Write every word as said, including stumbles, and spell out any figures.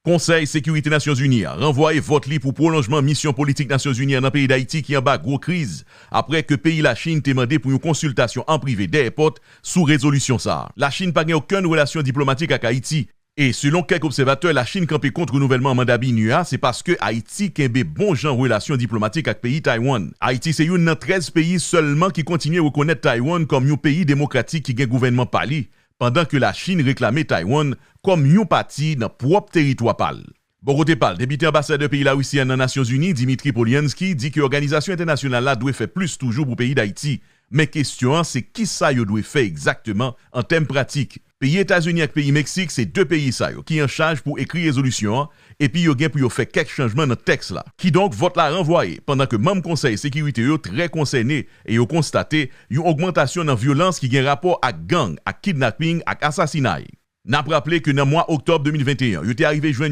Konsèy Sekirite Nasyonzini an ranvwaye vòt li pou pwolonjman misyon politik Nasyonzini an nan peyi Dayiti ki anba gwo kriz, apre ke peyi Lachin te mande pou yon konsiltasyon an prive dèyè pòt sou rezolisyon sa a. Lachin pa gen okenn relasyon diplomatik ak Ayiti. E selon kèk obsèvatè, Lachin kanpe kont renouvèlman manda BINUH a, se paske Ayiti kenbe bon jan relasyon diplomatik ak peyi Taiwan. Ayiti se youn nan trèz peyi sèlman ki kontinye rekonèt Taiwan kòm yon peyi demokratik ki gen gouvènman pa li, pandan ke Lachin reklame Taiwan kòm yon pati nan pwòp teritwa pa l. Bò kote pa l, depite anbasadè peyi Larisi a nan Nasyonzini, Dmitry Polyansky, di ke òganizasyon entènasyonal la dwe fè plis toujou pou peyi Dayiti. Men kesyon an, se kisa yo dwe fè egzakteman an tèm pratik? Peyi Etazini ak peyi Meksik se de peyi sa yo ki an chaj pou ekri rezolisyon an, epi yo gen pou yo fè kèk chanjman nan tèks la. Kidonk, vòt la ranvwaye, pandan ke manm Konsèy Sekirite yo trè konsène e yo konstate yon ogmantasyon nan vyolans ki gen rapò ak gang, ak kidnaping, ak asasinay. N ap raple ke nan mwa oktòb de mil venteyen, yo te arive jwenn